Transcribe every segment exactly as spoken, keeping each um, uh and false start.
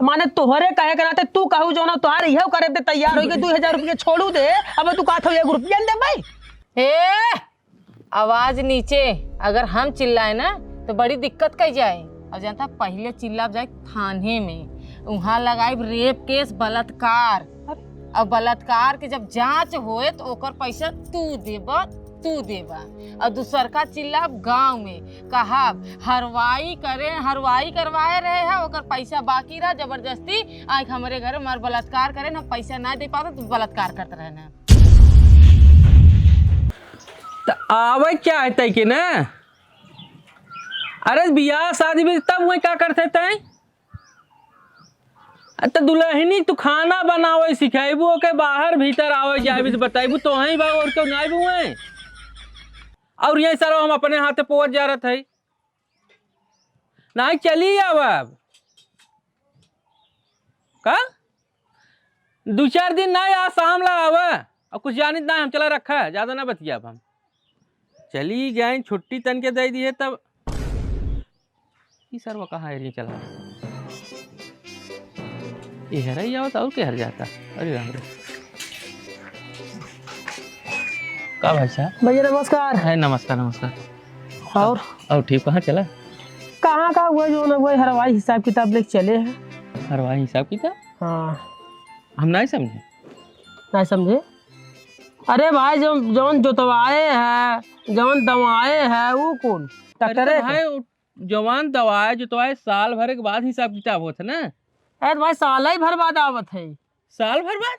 माने तोहरे कहे के नाते तू कहू जो ना, तोहार इहो करे दे तैयार होई के दू हजार रुपया छोड़ू दे, अब तू कहत हो एक रुपया न दे भाई। ए, आवाज नीचे, अगर हम चिल्लाए ना तो बड़ी दिक्कत कई जाए। और जानता, पहले चिल्लाब जाए थाने में, वहाँ लगाइब रेप केस, बलात्कार। अरे। और बलात्कार के जब जांच होए तो ओकर पैसा तू देबा, तू देबा। और दूसरका चिल्लाब गांव में, कहब हरवाई करे, हरवाई करवाए रहे हैं, ओकर पैसा बाकी रहा, जबरदस्ती आके हमरे घर में बलात्कार करे ना, पैसा ना दे पाता तो बलात्कार करते रहे ना। त आवे क्या है तै के ना? अरे बियाह शादी में तब वही का करते तै? अरे त दुलहिनी तू खाना बनावे सिखाइबू, ओके बाहर भीतर आवे जाए भी तो बताइबू, तो वहीं बा और क्यों ना आइबू हैं? और यही सारा हम अपने हाथे पोवत जा रहत है। नहीं चली आवा अब। का? दू चार दिन नहीं, आज शाम ला आवा। और कुछ जानित ना हम, चला रखा है, ज्यादा ना बतियाब हम। चली गए, छुट्टी तन के दे दिए तब। ई सरवा कहाँ एरिया चला? ये हर ही आवत और के हर जाता? अरे राम रे। का भाई साहब? भैया नमस्कार। है, नमस्कार, नमस्कार। और? और ठीक, कहाँ चला? कहाँ का हुआ जो ना हुआ, हरवाई हिसाब किताब लेके चले हैं। हरवाई हिसाब किताब? हाँ। हम नहीं समझे। नहीं समझे? अरे भाई, जो, जौन जोतवाए है, जौन दवाए है, वो कौन? अरे ट्रैक्टरे तो के? भाई, जवान दवाए, जोतवाए, साल भर के बाद हिसाब किताब होत है ना। अरे तो भाई, साल ही भर बाद आवत है। साल भर बाद?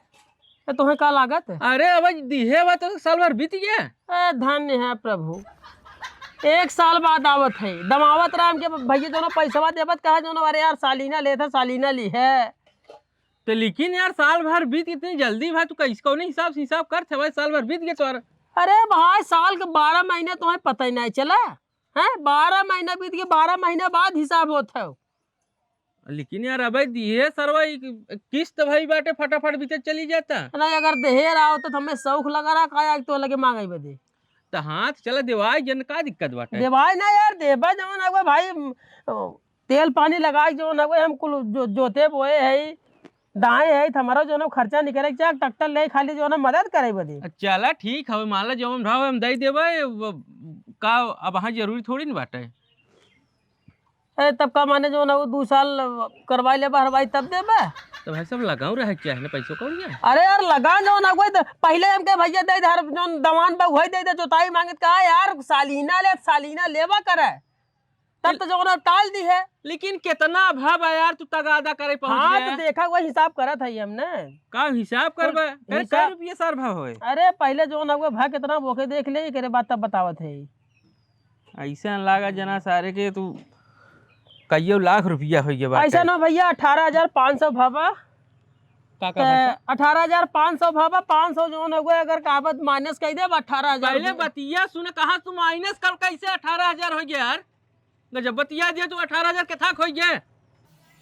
ए, तोहे का लागत है? अरे, अब दिहे बा तो साल भर बीत गया। ए, धन्य है प्रभु, एक साल बाद आवत है। दमावत राम के भैया, जो ना पैसवा देबत, कहा जो ना, "अरे यार, सालीना लेत है, सालीना ली है।" तो लेकिन यार, साल भर बीत, इतनी जल्दी भाई, तू कैसे, कौने हिसाब से हिसाब करत है भाई, साल भर बीत गया तोहरा। अरे भाई, साल के बारह महीने तुम्हें पता ही नहीं चला है, बारह महीना बीत गया, बारह महीना बाद हिसाब होत है। लेकिन यार, अबे दिहे सरवा, ई किस्त भाई बाटे, फटाफट बीते चली जाता। नहीं, अगर देहे रहा होता तो हमें शौक लगा रहा, का आज तो लगे मांगे बदे। तो हाथ चला देवाई जन, का दिक्कत बाटे? देवाई ना यार, देबा जवन हवे भाई, म, ओ, तेल पानी लगाई जवन हवे, हम कुल जो, जोते बोए है, दाएं है, तो हमारा जवन खर्चा निकले के चाहे, ट्रैक्टर ले खाली जवन मदद करे बदे। चला ठीक हवे, मान ला जवन भाव हम दे देबे, वो का अब हाँ जरूरी थोड़ी न बाटे। अरे तब का माने जवन हवे दू साल करवाई लेबा हरवाई तब देबा। तो भाई साहब लगाऊ रहे क्या है ना पैसों कौड़िया? अरे यार लगा जवन हवे तो पहले हमके भैया दे दे, हर जवन दवान बा वही दे दे, जोताई मांगत का यार सालीना ले, सालीना लेबा करे। तब तो जवन टाल दी है। लेकिन कितना भा बा यार, तू तगादा करे पहुंच हाँ, गया। तो देखा वही हिसाब करत है हमने। का हिसाब करबा? कुल अरे हिसाब कै रुपये सर भा होए? अरे पहले जवन हवे भा कितना बोके देख ले, एकरे बाद तब बतावत है। ऐसा लागा जना सारे के तू कईयो लाख रुपया हो गया बाटे। ऐसा ना भैया, अठारह हजार पाँच सौ भावा। का, का ते भाषा? अठारह हजार पाँच सौ भावा, पाँच सौ जौन हो गए, अगर काबत माइनस कह दे, अठारह हजार पहले रुपया। बतिया सुन, कहाँ तू माइनस कर, कैसे अठारह हजार हो गया यार? गजब बतिया दिया तू, अठारह हजार के थाक हो गया।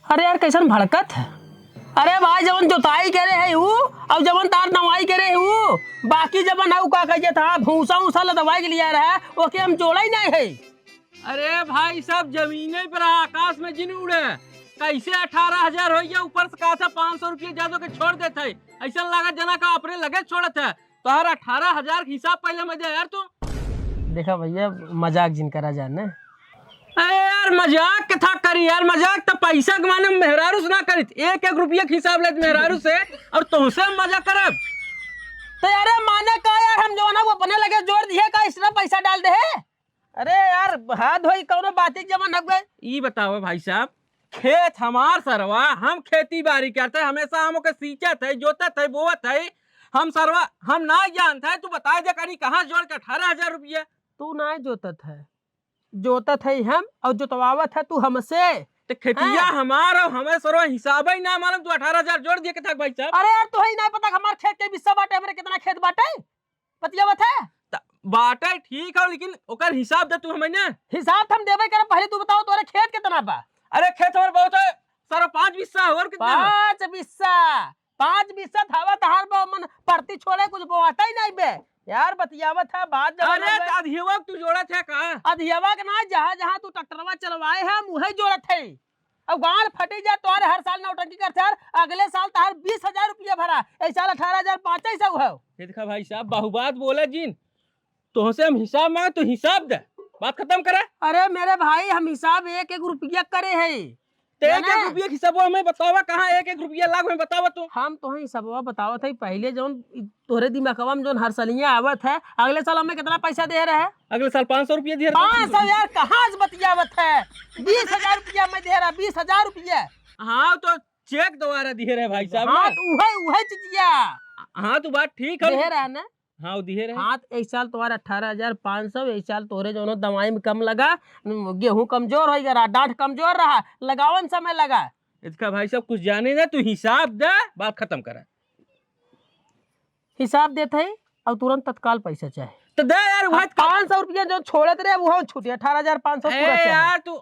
अरे यार, कैसन भड़कत है? अरे भाई, जवन जोताई करे है ऊ, और जवन तार दवाई करे है ऊ, बाकी जवन है ऊ का कहिए था, भूसा उसा लदवाई के लिए रहा, ओके हम जोड़ा ही नहीं है। अरे भाई साहब, जमीने पर आकाश में जिन उड़े, कैसे अठारह हजार हो गया, ऊपर से कहा था पाँच सौ रुपये ज्यादा के छोड़ देते है, ऐसा लगा जना का अपने लगे छोड़त है। तोहर अठारह हजार के हिसाब पहले में दे यार तू। देखा भैया, मजाक जिन करा जाने। अरे यार, मजाक के था करी यार, मजाक तो पैसा के माने मेहरारू से ना करित, एक एक रुपया के हिसाब लेत मेहरारू से, और तुमसे हम मजाक करब? तो यार, माने का यार, हम जो है ना, वो अपने लगे जोड़ दिए का, इसमें पैसा डाल दे है? अरे यार, हाथ धोई कौनो बात ही जमा न गए। ई बताओ भाई साहब, खेत हमार सरवा, हम खेती बाड़ी करते, हमेशा हम ओके सींचत है, जोतत है, बोवत है। हम सरवा, हम ना जानत है, तू बताए दे करी कहाँ जोड़ के अठारह हजार रुपया। तू ना जोतत है, जोतत है हम और जोतवावत है तू हमसे। तो खेतिया हैं? हमार और हमें सरवा हिसाब ही ना मालूम, तू अठारह हजार जोड़ दिए के था भाई साहब। अरे यार, तो ही ना पता हमार खेत के हिस्सा बाटे, हमरे कितना खेत बाटे? बतियावत है। त बाटे ठीक हो, लेकिन ओकर हिसाब दे तू हमें ना। हिसाब त हम देबे करब, पहले तू बताओ तोरे खेत कितना बा? अरे खेत हमारे बहुत है, सारा पाँच बिस्सा है, और कितना बा? पाँच बिस्सा? पाँच बिस्सा धावा तहार बा, मन परती छोड़े कुछ बोआता ही नहीं बे। यार बतियावत है, बात जब अरे ना बे। त अधियवा तू जोड़त है का? अधियवा के ना, जहाँ जहाँ तू ट्रैक्टरवा चलवाए है, हम उहे जोड़त है। अब गांड फटी जाए, तोहरे हर साल नौटंकी करते यार, अगले साल तोहार बीस हजार रुपया भरा, ए साल अठारह हजार पाँच सौ है। ये देखा भाई साहब, बहु बात बोले जिन, तोहसे हम हिसाब मांगे, तू हिसाब दे, बात खत्म करे। अरे मेरे भाई, हम हिसाब एक एक रुपया करे है। ते एक एक रुपया के हिसाबवा हमें बतावा, कहाँ एक एक रुपया लाग हमें बतावा तू। हम तोहे हिसाबवा बतावत है, पहले जौन तोहरे दिमागवा में जौन हर सलिया आवत है, अगले साल हमें कितना पैसा दे रहे? अगले साल पाँच सौ रुपया दिए रहे। पाँच सौ यार, कहाँ से बतियावत है? बीस हजार रुपया मैं दे रहा, बीस हजार रुपया। हाँ, तो चेक द्वारा दिए रहे भाई साहब हाँ, ना। तो उहे, उहे चीजिया। हाँ, तो बात ठीक है। दे रहा ना? हाँ, वो दिए रहे। हाँ, तो इस साल तुम्हारा अठारह हजार पाँच सौ, इस साल तोहरे जौन दवाई में कम लगा, गेहूं कमजोर हो गया रहा, डांठ कमजोर रहा, लगावन समय लगा। इसका भाई साहब कुछ जाने ना, तू हिसाब दे, बात खत्म करा। हिसाब देत है और तुरंत तत्काल पैसा चाहे। तो दे यार, अब वहाँ पाँच सौ रुपया जो छोड़त रहे, वो छूटे, अठारह हजार पाँच सौ पूरा ए चाहे। यार, तू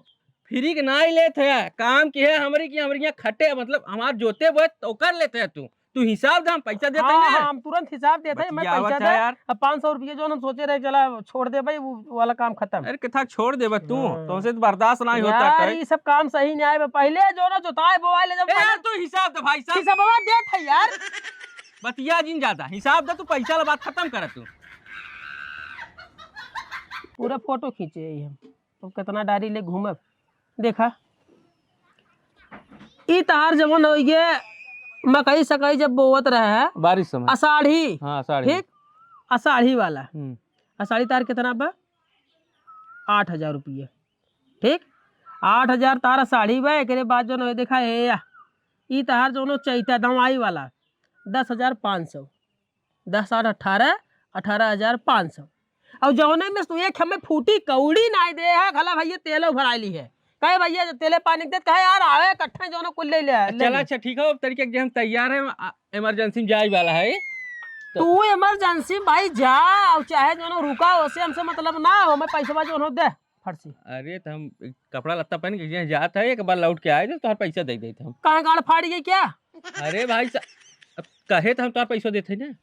फ्री के ना ही लेत है, काम की है हमरी की, हमरी यहाँ खटे, मतलब, हमार जोते बोए तो कर लेते है तू। तू हिसाब दे, हम पैसा देते हाँ, ना। हाँ, हम तुरंत हिसाब देते हैं, मैं बतियावत पैसा है दे। यार। अब पाँच सौ रुपया जो हम सोचे रहे, चला छोड़ दे भाई, वो वाला काम खत्म। अरे, कितना छोड़ दे बस तू, हाँ। तुमसे तो बर्दाश्त नहीं होता यार, है। ये सब काम सही नहीं आए बा। पहले जो ना जोताए बोआए ले जब ए यार, पहले तू हिसाब दे भाई साहब। हिसाबवा देत है यार। बतिया जिन ज्यादा, हिसाब दे तू, पैसा ला बात खत्म कर तू। पूरा फोटो खींचे ही हम, तो कितना डारी ले घूमब। देखा, ई तहार जवन हो ये मकई सकई जब बोवत रहे है, बारिश समय। अषाढ़ी। हाँ, अषाढ़ी। ठीक, अषाढ़ी वाला। हम्म। अषाढ़ी तार कितना बा? आठ हजार रुपये। ठीक, आठ हजार तार अषाढ़ी बा। एकरे बाद जौन हो देखा, ए या, ई तहार जौन हो चैता दवाई वाला, दस हजार पाँच सौ। दस आठ अठारह, अठारह हजार पाँच सौ। और जौने में से तू एक हमें फूटी कौड़ी नाई दे है, खला भैया तेलो भराई ली है। कहे भैया तेले पानी के दे, कहे यार आवे इकट्ठे जौनो कुल ले ले, ले चला, ले। अच्छा ठीक है, अब तरीके के हम तैयार हैं, आ, इमरजेंसी में जाए वाला है। तो तू इमरजेंसी भाई जा, और चाहे जौनो रुका, ओसे हमसे मतलब ना हो, हमें पैसवा जौनो दे फट से। अरे तो हम कपड़ा लत्ता पहन के यहाँ जात है, एक बार लौट के आए तो तोहर पैसा दे देते हम। कहाँ गाड़ फाड़ गई क्या? अरे भाई सा-, अब कहे तो हम तोहर पैसा देते हैं ना।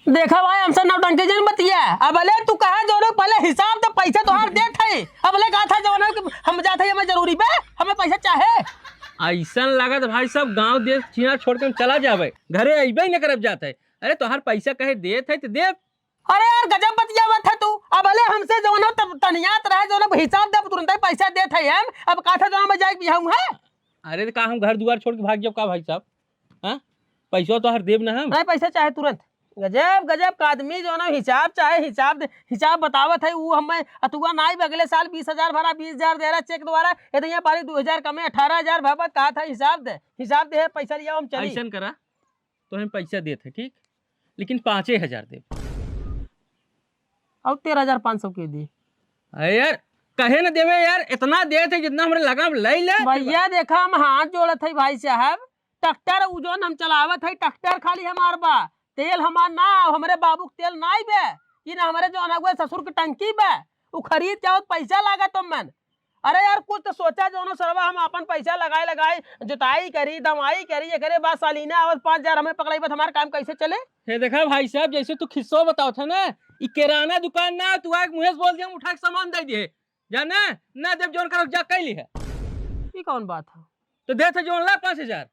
देखा भाई, हमसे नौटंकी जन बतिया। अब अले तू कहा जोड़ो, पहले हिसाब तो पैसा तोहार देत है। अब अले कहा था जवान कि हम जात है, हमें जरूरी बे, हमें पैसा चाहे। ऐसन लागत भाई साहब, गांव देश चिया छोड़ के हम चला जाबे, घरे अइबे न करब जात है। अरे तोहार पैसा कहे देत है तो दे। अरे यार, गजब बतियावत है तू। अब अले हमसे जौन हो तब तनियात रहे, जौन अब हिसाब दे, अब तुरंते पैसा देत है हम। अब कहा था जौन हम जाए बिहाऊ है। अरे तो का हम घर दुआर छोड़ के भाग जाब का भाई साहब? हाँ, पैसा तो हर देब ना हम। नहीं, पैसा चाहे तुरंत। गजब, गजब का आदमी जौन हो, हिसाब चाहे हिसाब दे, हिसाब बतावत है। वो हमें अतुआ नाई बा, अगले साल बीस हजार भरा, बीस हजार दे रहा चेक द्वारा, ये तो यहाँ पारी दो हजार कमे, अठारह हजार भबत कहा था हिसाब दे, हिसाब दे, पैसा लिया हम चली। ऐसन करा, तो हम पैसा देत है, ठीक, लेकिन पाँचे हजार देब। और तेरह हजार पाँच सौ के दी। अरे यार, कहे न देवे यार, इतना देत है जितना हमरे लगा, हम ले ले। भैया देखा, हम हाथ जोड़त है भाई साहब, ट्रैक्टर उ जौन हम चलावत है, ट्रैक्टर खाली हमार बा, तेल हमार ना, हमरे बाबू के तेल ना बे, ई ना हमरे जौन अगुए ससुर के टंकी बे, उ खरीद के आवत पैसा लागा तुम मन। अरे यार, कुछ तो सोचा, जौनो सरवा हम आपन पैसा लगाए लगाए जोताई करी, दवाई करी, एकरे बाद सालीना आवत पाँच हजार हमें पकड़ाई, बस हमार काम कैसे चले? हे देखा भाई साहब, जैसे तू खिस्सो बतावत है ना, ई किराना दुकान ना, तू आके मुँहे से बोल दिया, हम उठा के सामान दे दिए, जाने ना देब, जौन करब जा कैली है। ई कौन बात है? तो देत है जौन ला पाँच हजार।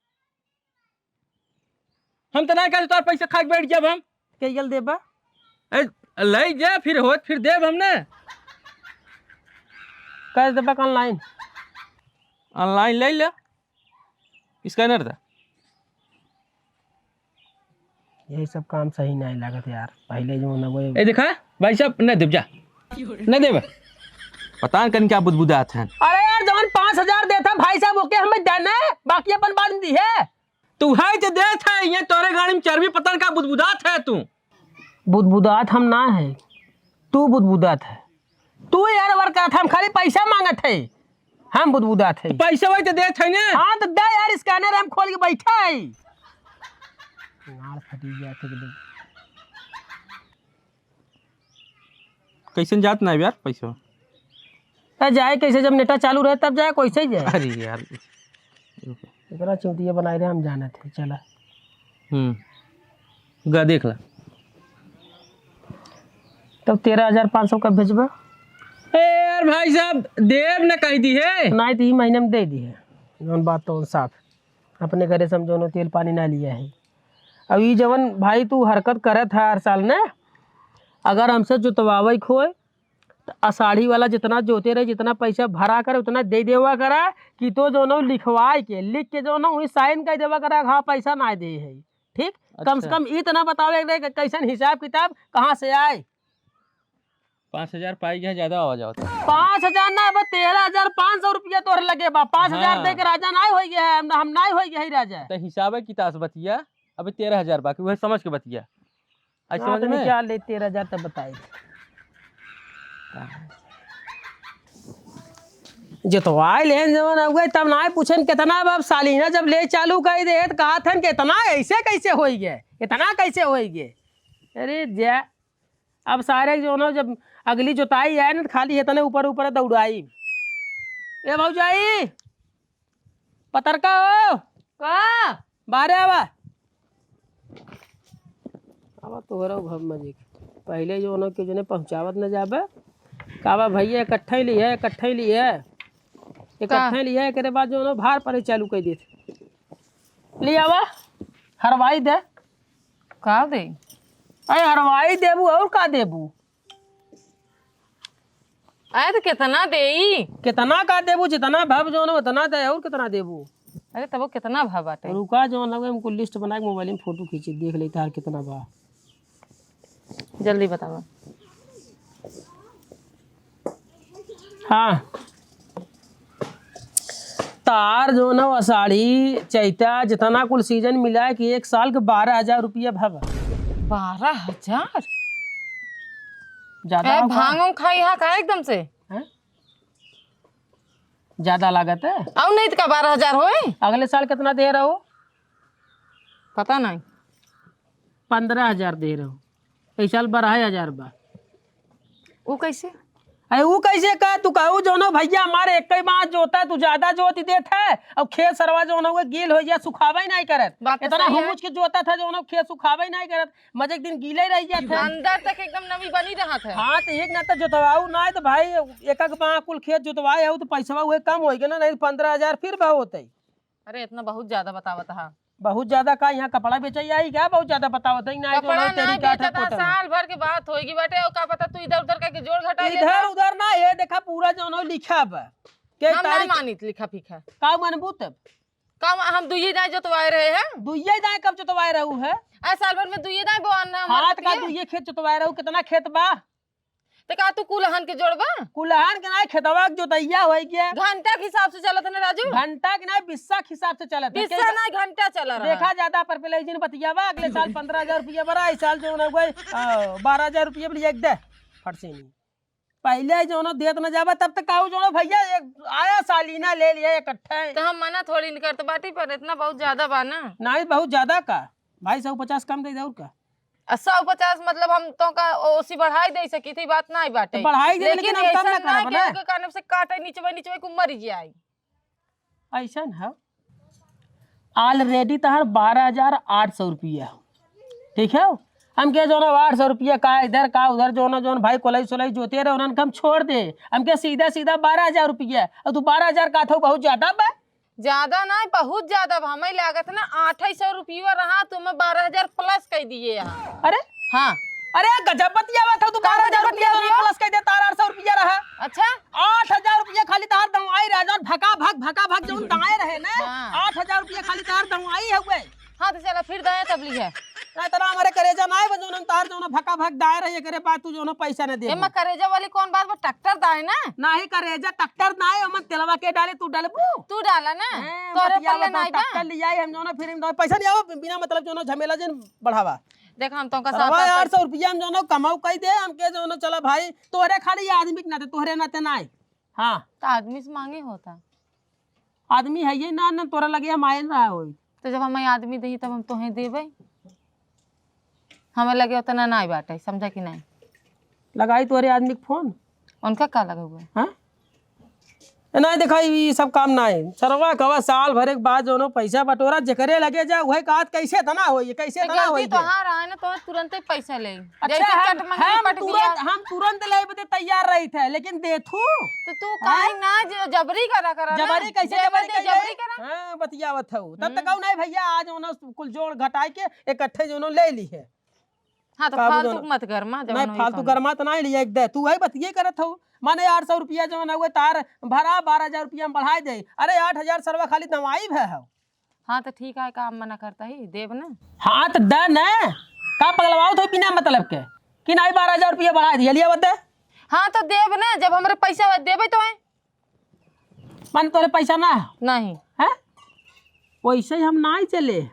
हम तो ना कहते तोर पैसा खा के बैठ जाब हम। के गल देबा? ए, ले जा, फिर होत फिर देब हम ना। कैश देबा का ऑनलाइन? ऑनलाइन ले ले, स्कैनर दा। यही सब काम सही नहीं लागत यार। पहले जो ना वो ए देखा भाई साहब, ना देब जा, ना देब। पता न कन क्या बुदबुदात हैं। अरे यार, जवन पाँच हजार देता भाई साहब, ओके हमें देना है, बाकी अपन बाद में दी है। तू है तो देत है, ये तोरे गाड़ी में चर्बी पता न का बुदबुदात है तू। बुदबुदात हम ना है, तू बुदबुदात है। तू यार वर्कर था, हम खाली पैसा मांगत है, हम बुदबुदात है। पैसा वही तो देत है ना। हाँ तो दे यार, स्कैनर हम खोल के बैठा है। नाड़ फटी गया था एकदम। कैसन जात ना यार पैसा? आ जाए कैसे, जब नेटा चालू रहे तब जाए, कैसे ही जाए। अरे यार। इतना चूतिया बनाए रहे, हम जानत है, चला। हम्म, गा देख ला। तब तेरह हजार पाँच सौ कब भेजबा? ए यार भाई साहब, देब न कह दी है। नहीं तो ई महीने में दे दी है। जौन बात तौन साफ, अपने घरे से हम जौनो तेल पानी ना लिया है। अब ई जवन भाई तू हरकत करत है हर साल ने, अगर हमसे जोतवावे के होए तो अषाढ़ी वाला जितना जोते रहे, जितना पैसा भरा करे उतना दे देवा करा, कि तो जौनो लिखवाए के, लिख के जौनो वही साइन कर देवा करा, हाँ पैसा ना दे है, ठीक? कम से अच्छा। कम ई तो ना बतावे के रहे कि कैसन हिसाब किताब कहाँ से आए। पाँच हजार पाई गया, ज्यादा आवा जाओ तो। पाँच हजार ना, अब तेरह हजार पाँच सौ रुपया तोहरे लगे बा। पाँच हजार हाँ। दे के राजा नाय होई गया है, हम, हम नाय होई गया है राजा। तो हिसाब है किताब से बतिया, अबे तेरह हजार बाकी, वही समझ के बतिया। आज हाँ, समझ तनी में? क्या ले तेरह हजार तब बताई। जोतवाए लेन जवन हुए तब नाय पूछन कितना बा, अब सालीना जब ले चालू कर दे तो कहा थन कि इतना ऐसे कैसे होई गए, इतना कैसे होई गए। अरे जा, अब सारे जौनो जब अगली जोताई आए ना, तो खाली इतने ऊपर ऊपर दौड़ाई। ए भौजाई, पतरका हो, का? बाहरे आवा। आवा तोहरा भव मजे के। पहले जौनो के जने पहुँचावत न जाबे। का बा भैया, इकट्ठे लिहे, इकट्ठे लिहे, इकट्ठे लिहे, एकरे बाद जौनो भार परे चालू कर देत। ले आवा, हरवाई दे। का दे? अरे हरवाई देबू और का देबू? अरे तो कितना देई? कितना का देबू? जितना भव जौन हो उतना दे, और कितना देबू? अरे तबो कितना भव बाटे? रुका, जौन लगे हमको लिस्ट बना के मोबाइल में फोटो खींचे, देख लेते यार कितना बा। जल्दी बतावा। हाँ, तार जौन हो अषाढ़ी, चैता, जितना कुल सीजन मिला है कि एक साल के बारह हजार रुपया भवा। बारह हजार? ज्यादा ए, हो का? भांग उंग खाई हा का एकदम से? हैं? ज्यादा लागत है? और नहीं तो का बारह हजार होए? अगले साल कितना दे रहो? पता नहीं। पन्द्रह हजार दे रहो, इस साल बारह हजार बा। वो कैसे? अरे वो कैसे का? तू कहू जौनो भैया हमारे एक ही बात जोता है, तू ज्यादा जोत ही देत है, और खेत सरवा जौनो वो गील हो गया, सुखावे ही नहीं करत। बात तो इतना सही है। हुमुच के जोता था जौनो खेत सुखावे ही नहीं करत, मजे एक दिन गीले रह जात है। अंदर तक एकदम नमी बनी रहत है। हाँ, तो एक ना तो जोतवाऊ ना है, तो भाई एक एक बार कुल खेत जोतवाए हो तो पैसवा हुए कम होई गए ना, नहीं पन्द्रह हजार फिर भाव होते। अरे, इतना बहुत ज्यादा बतावत हा। बहुत ज्यादा का? यहाँ कपड़ा बेचे आई क्या? बहुत ज्यादा बतावत है, ना कपड़ा जौनो ना तेरी का बेचत हा, ठकोतन। साल भर के बात होएगी बाटे, और का पता तू इधर उधर करके जोड़ घटा लेता। इधर उधर ना, ये देखा पूरा जौनो लिखा बा। के हम ना तारीख मानित लिखा फीखा। का मानबू तब? का मा-, हम दुइये दाएं जोतवाए रहे हैं। दुइये दाएं कब जोतवाए रहू है? आ, साल भर में दुइये दाएं बोआन ना हमारे हाँ, तो का पतिये। दुइये खेत जोतवाए रहू? कितना खेत बा? तो का तू कुलहन के जोड़बा? कुलहन के ना, खेतवा के जोतैया होई गया। घंटा के हिसाब से चलत है ना राजू? घंटा के ना, बिस्सा के हिसाब से चलत है। बिस्सा कैसा? ना, घंटा चला रहा। देखा ज्यादा पर पहले जिन बतियावा, अगले साल पन्द्रह हजार रुपया बरा, इस साल जौन हो गए, आ, बारह हजार रुपया बरी एक दे फटसेनी। पहले जौनो देत न जाबा, तब तक कहू जौनो भैया एक आया सालीना ले लिया इकट्ठे। तो हम मना थोड़ी न करत बाटी, पर इतना बहुत ज्यादा बा ना। नहीं, बहुत ज्यादा का? भाई, सौ पचास कम दे दे और का? आ, सौ पचास मतलब हम तो का ओसी बढ़ाई दे सकी थी, बात नहीं बाटे। तो बढ़ाई दे, लेकिन लेकिन हम कम ऐसा ना करब ना। केहू के कान से काटे, निचवे निचवे को मर जाई। ऐसन है, already तहार बारह हजार आठ सौ रुपया, ठीक है। हमके जौन आठ सौ रुपया का इधर का उधर, जौन जौन भाई कोलाई सोलाई जोते रहे, उन्हन के हम छोड़ दे। हमके सीधा सीधा बारह हजार रुपया, और तू बारह हजार का थो, बहुत ज्यादा बा। ज्यादा ना, बहुत ज्यादा बा। हमें लागत ना आठ सौ रुपया रहा, तो मैं बारह हजार plus कर दिए यहाँ। अरे हाँ। अरे गजब बतियावा था तू, का बारह हजार गजब रुपया बतियावा? Plus कर दे, तार आठ सौ रुपया रहा। अच्छा। आठ हजार रुपया खाली तार दवाई रहा, जौन भका भक, भका भक जौन दाए रहे ना, हाँ। आठ हजार रुपया खाली तार दवाई है हुए। हाँ, तो चला फिर दाए तब लिहे। ना इतना हमारे करेजा ना है, जौन हम तार जौन भका भक दाए रहे, एकरे बाद तू जौन पैसा न दे। एमा करेजा वाली कौन बात बा? ट्रैक्टर दाए ना। नाही करेजा, ट्रैक्टर ना है, ओमन तेलवा के डाले, तू डालबू? तू डाला ना। हैं, तोरे बतिया पल्ले बता, नहीं बा। ट्रैक्टर लियाई हम जौन, फिर हम दो पैसा नहीं आओ, बिना मतलब जौन झमेला जन बढ़ावा। देख, हम तोहका साफ रवा साफ आठ सौ रुपया हम जौन कमाऊ कई दे, हमके जौन चला भाई, तोहरे खाली आदमी के नाते, तोहरे नाते नाय। हाँ। तो आदमी से मांगे होता। आदमी है ये ना, ना तोरा लगे हम आए ना होई। तो जब हमें आदमी देही, तब हम तोहे देबे। हमें लगे उतना नाय बाटे, समझा कि नहीं? लगाई तोहरे आदमी के फोन। उनका का लगा हुआ है? हाँ? नहीं देखा, ई सब काम ना है। सरवा कवा साल भर एक बाद जौनो पैसा बटोरा, जेकरे लगे जा, उहे कहत, "कैसे इतना होई, कैसे तो इतना गलती होई तो के?" हाँ रहा है ना, तो तुरंते पैसा ले। अच्छा, जैसे हम, चट मंगनी हम पट तुरंत, दिया। हम तुरंत ले बदे तैयार रही थे, लेकिन देथू। तो तू काहे हैं? ना ज-, जबरी करा, करा ना। जबरी कैसे देवे जबरी दे, कैले? जबरी करा। हाँ, बतियावत हऊ। तब तक हम्म। कहू, "नहीं भैया, आज जौनो कुल जोड़ घटाई के इकट्ठे जौनो ले ली है।" हाँ, तो काबू फालतू जौन मत गरमा, जवन नहीं, होई फालतू तवन। गरमा त नाही लिया एक दे। तू है बतिये करत हऊ। माने आठ सौ रुपया जवन हउए तार भरा, बारह हजार रुपया में बढ़ाए दे। अरे आठ हजार सरवा खाली दवाई भे हऊ। हाँ, तो ठीक है, काम मना करता ही, देब ना। हाँ, तो दे ने। का पगलवाओ थो बिना मतलब के? कि नाही बारह हजार रुपया बढ़ाए दिया, लिया बदे। हाँ, तो देब ना, जब हमरे पैसा देबे तो है। माने तोरे पैसा ना है? नहीं। हैं? वैसे ही हम नाई चले।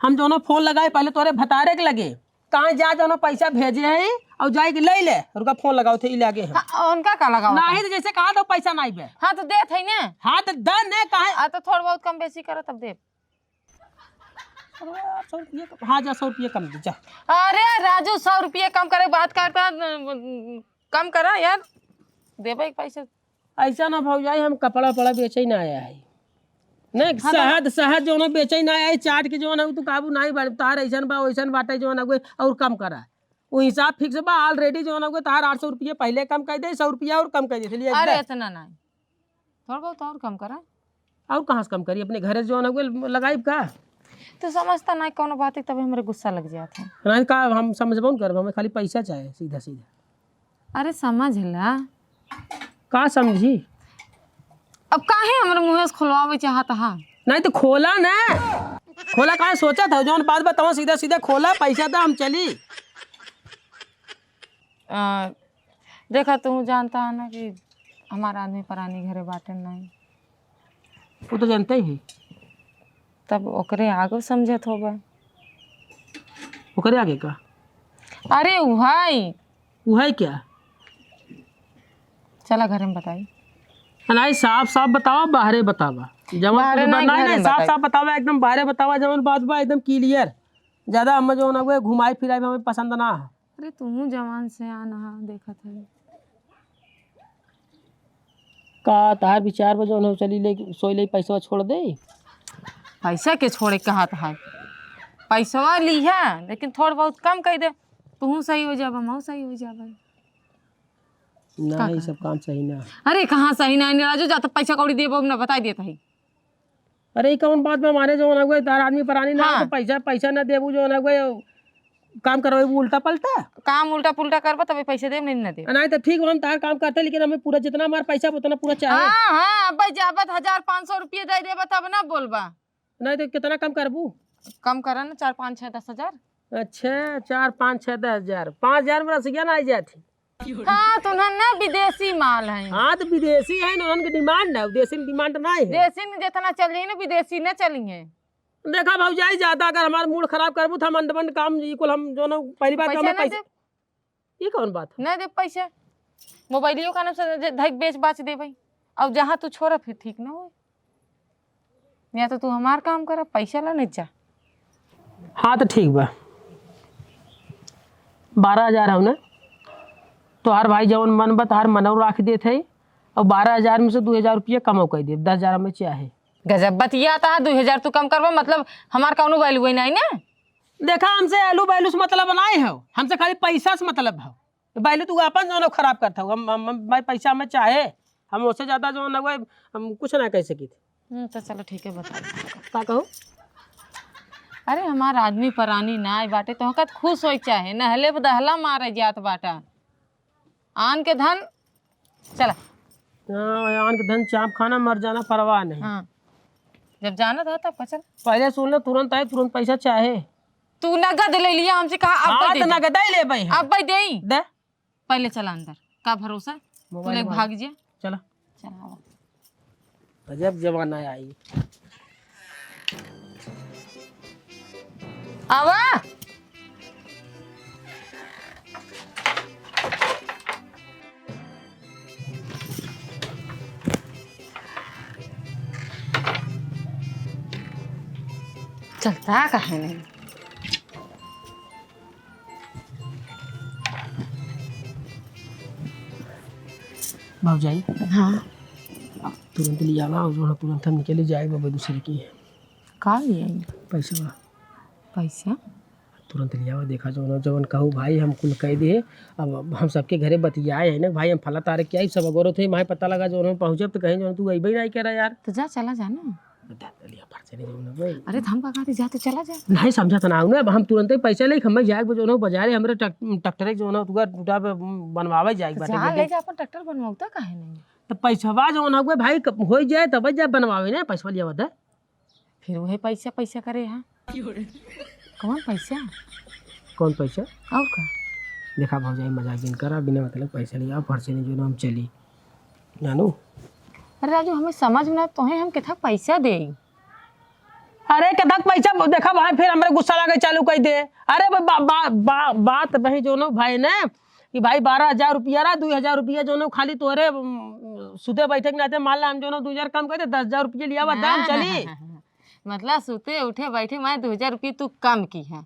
हम जौनो फोन लगाए पहले तोरे भतारे के लगे। कहाँ जा जौनो पैसा भेजे हैं और जाए के ले ले। उनका फोन लगाओ थे, ई ले आगे हम। हाँ, उनका का लगाओ नहीं था? तो जैसे कहा तो पैसा नाई बे। हाँ, तो देत है ना। हाँ, तो दे ने काहे? आ, तो थोड़ा बहुत कम बेसी करो तब देब। अरे यार, सौ रुपये कम, हाँ, जा, सौ रुपये कम दे, जा। अरे राजू, सौ रुपये कम करे, बात करता, कम करा यार, देबे के पैसे। ऐसा ना भौजाई, हम कपड़ा वपड़ा बेचे ना आया है। नहीं, हाँ, तो शहद, शहद जौन बेचे ना आया है, चाट के जौन है, तू काबू नहीं बाटे, तार ऐसन बा, वैसन बाटे जौन है, और कम करा। वो हिसाब fix बा, already जौन है, तार आठ सौ रुपये पहले कम कर दे, सौ रुपया और कम कर दे, चलिए, अरे एकदम। इतना नहीं। थोड़ा बहुत और कम करा। और कहाँ से कम करी? अपने घरे जौन हउए लगाइब का? तू समझता ना कौनो बात है, तबे हमरे गुस्सा लग जात है। नहीं का, हम समझबो न करब, हमें खाली पैसा चाहे, सीधा सीधा। अरे समझ ला। का समझी? अब काहे हमरे मुँहे से खोलवावे चाहत हा? नहीं तो खोला ना, खोला, काहे सोचत हो? जौन बात बताओ सीधा सीधा खोला, पैसा दे, हम चली। आ, देखा, तू जानता है ना कि हमार आदमी परानी घरे बाटे नहीं। वो तो जानते ही। तब ओकरे आगे समझत होबे। ओकरे आगे का? अरे उहाई। उहाई क्या? चला घरे में बताई। नहीं, साफ साफ बतावा, बाहरे बतावा। जवन बाहरे कुछ नहीं, बात-, नहीं, घरे नहीं, में साफ बताई। साफ बतावा, एकदम बाहरे बतावा, जवन बात बा एकदम clear। ज्यादा हम जौन हउए घुमाई फिराई हमें पसंद ना है। अरे, तू जवान सयान हा, देखत है। का तहार विचार बा जौन हो चली ले, सोई ले पैसवा छोड़ दे? पैसा के छोड़े कहत है? पैसवा लिहा, लेकिन थोड़ बहुत कम कर दे। तू सही हो जाबा, हम सही हो जाबा। ना, का ई कहा? सब काम सही ना। अरे, कहाँ सही ना है, राजू, जा तो पैसा कौड़ी देबो ना, बताई देत है। अरे, ई कौन बात बा? माने जौन हउए, तार आदमी परानी ना, हाँ। तो पैसा, पैसा ना देबू, जौन हउए, काम करवाबू उल्टा पल्टा। काम उल्टा पुल्टा करबा, तबे पैसा देब, नहीं ना देब। नहीं, तो ठीक बा, हम तार काम करते, लेकिन हमें पूरा जितना हमार पैसा बा, उतना पूरा चाहे। हाँ, हाँ, अब जाबत हजार पाँच सौ रुपये दे देबा, तब ना बोलबा। नहीं, तो कितना कम करबू? कम करा ना, चार, पाँच, छः, दस हजार। अच्छा, चार, पाँच, छः, दस हजार। पाँच हजार में रसिया ना आ जाती। हाँ, तो उन्हन ना विदेशी माल है। हाँ, तो विदेशी है ना, उन्हन के demand है, देसी में demand ना है। देसी में जितना चली ना, विदेशी ना चली है। देखा भौजाई, ज्यादा अगर हमार mood खराब करबू, तो हम अंडमंड काम, ई कुल हम जौन पहली बात पैसा हमें ना पैसा, देब। ई कौन बात है? ना देब पैसा। मोबाइलियो का नाम से जे धइक बेच बाच देबै। अब जहाँ तू छोड़ा, फिर ठीक ना होई। या तो तू हमार काम करा, पैसा ला, नहीं जा। हाँ, तो ठीक बा, बारह हजार हौ ना, तोहार भाई जवन मन बा, तोहार मनौ राख देत है, और बारह हजार में से दो हजार रुपया कमौ कर दे, दस हजार में चाहे। गजब बतिया, ता दो हजार तू कम करबा, मतलब हमार कौनो value ही नहीं ना। देखा, हमसे value value से मतलब नहीं है, हमसे खाली पैसा से मतलब है। Value तू अपन जौन खराब करत हौ, हम, हम, हम, भाई पैसा में चाहे, हम उससे ज्यादा जौन है, हम कुछ ना कह सकी थे। हम्म, तो चलो ठीक है, बताओ। का कहू? अरे, हमार आदमी परानी नाय बाटे, तो हकत खुश होई चाहे, नहले बदहला मारे जात बाटा। आन के धन, चला। हाँ, आन के धन चाप खाना, मर जाना परवाह नहीं। हाँ, जब जाना था तब का चल। पहले सुन लो, तुरंत आए, तुरंत पैसा चाहे। तू नगद ले लिया हमसे, कहा अब हाँ, दे तो दे। नगद ही ले भाई। अब भाई दे। दे। पहले चला अंदर, का भरोसा, तू मोबाइल ले मोबाइल। भाग जिया। चला। चला, आवा। गजब जमाना आई। आवा। चलता काहे नहीं? भौजाई। हाँ। तुरंत लियावा और जो है तुरंत हम निकली जाए बाबा दूसरे की। का लियाई? पैसा। पैसा? तुरंत लियावा, देखा जवन, जवन कहू भाई हम कुल कह दिए। अब हम सबके घरे बतियाए है ना भाई, हम फला तारीख के आई, सब अगोरत है, माए पता लगा जवन हम पहुँचब तो कहीं जवन तू अइबे नहीं करा यार। तो जा, चला जा ना। बता, लिया, फट से नहीं जाऊँ ना भाई। अरे, तो हम का कहते, जा तो चला जा। नहीं समझा था ना, अब हम तुरंत ही पैसा लेके हम जाए, जवन हो बाजारे, हमरे ट्रैक-, ट्रैक्टर के जवन हो, तुका टूटा पे बनवावे जाए तो बाटे जा, बेटे। ले जा अपन ट्रैक्टर बनवाऊ, तो काहे नहीं? तो पैसवा जवन हो भाई, कब हो जाए तब जा बनवावे ना, पैसवा लिया बता। फिर वही पैसा, पैसा करे है। कौन पैसा? कौन पैसा? और का? देखा भौजाई, मजाक जिन करा, बिना मतलब पैसा लिया, फट से नहीं जो ना हम चली। जानू? अरे राजू, हमें समझ में ना तो है, हम कितना पैसा दे? अरे, कथक पैसा ब-, देखा भाई, फिर हमरे गुस्सा लागे चालू कर दे। अरे, बा-, बा-, बा-, बा-, बात वही जोनो भाई ने कि भाई, बारह हजार रुपया रहा, दो हजार रुपया जोनो खाली तोरे, उम, सुते बैठे के नाते मान ला, हम जोनो दो हजार कम कर दे, दस हजार रुपया लिया बा, दाम हाँ, चली। हाँ, हाँ, हाँ। मतलब, सुते उठे बैठे माए दो हजार रुपया तू कम की है।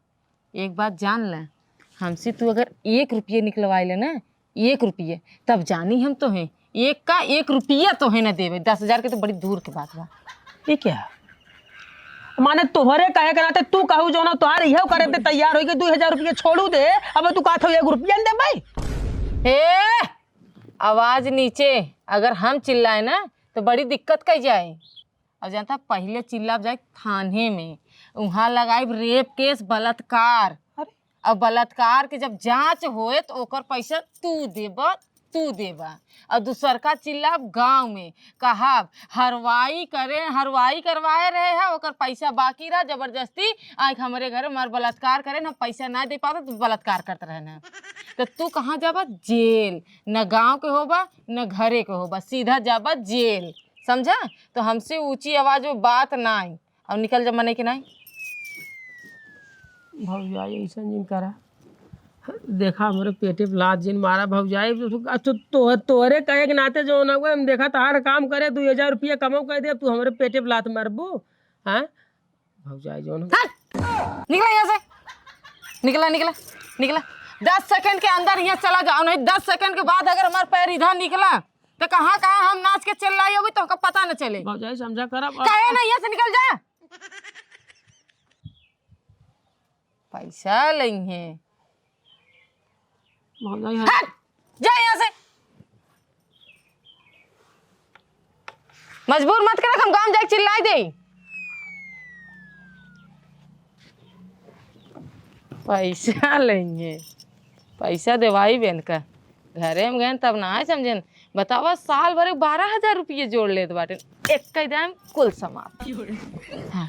एक बात जान ले, हमसे तू अगर एक रुपया निकलवाए ले ना, एक रुपये, तब जानी हम तो हैं, एक का एक रुपया तो है ना देवे, दस हजार के तो बड़ी दूर के बात बा। ये क्या? माने तोहरे कहे के नाते तू कहू जो ना, तोहार इहो करे ते तैयार होई कि दो हजार रुपया छोड़ू दे, अब तू कहत हो एक रुपया न दे भाई। ए, आवाज नीचे, अगर हम चिल्लाए ना तो बड़ी दिक्कत कर जाए। और जानता, पहिले चिल्लाब जाए थाने में, उहाँ लगाइब रेप केस, बलात्कार। अरे। और बलात्कार के जब जांच होए तो ओकर पैसा तू देबा, तू देबा। और दूसरका चिल्लाब गांव में, कहब हरवाई करे, हरवाई करवाए रहे है, ओकर पैसा बाकी रहा, जबरदस्ती आके हमरे घर में बलात्कार करे, हम पैसा ना दे पाते तो बलात्कार करत रहे ना। तो तू कहाँ जाबा? जेल। न गांव के होबा, न घरे के होबा, सीधा जाबा जेल। समझा? तो हमसे ऊंची आवाज में बात नाई, और निकल जा मने के नाई। भौजाई, ऐसन जिन करा। देखा, हमरे पेटे पे लात जिन मारा भौजाई। तो, तो, तो, तोहरे कहे के नाते जो ना हुए, हम देखा तोहार काम करे, दो हजार रुपया कमाऊ कह दे, तू हमरे पेटे पे लात मारबू, हाँ? भौजाई जो ना। हट! निकला यहाँ से, निकला, निकला, निकला। दस सेकंड के अंदर यहाँ चला जाओ, नहीं दस सेकंड के बाद अगर हमारा पैर इधर निकला, तो कहाँ, कहाँ हम नाच के चिल्लाई होगी, तो हमका पता न चले। भौजाई, समझा कर अब। कहे ना, यहाँ से निकल जा। पैसा लेंगे। भौजाई, हम हट, जा यहाँ से। मजबूर मत कर, हम गाँव जाके चिल्लाई दे। पैसा लेंगे, पैसा देवाई बेन का। घरे में गए तब ना आए समझेन। बतावा, साल भर के बारह हजार रुपये जोड़ लेत बाटे, एक कई दाम कुल समाप्त। हाँ।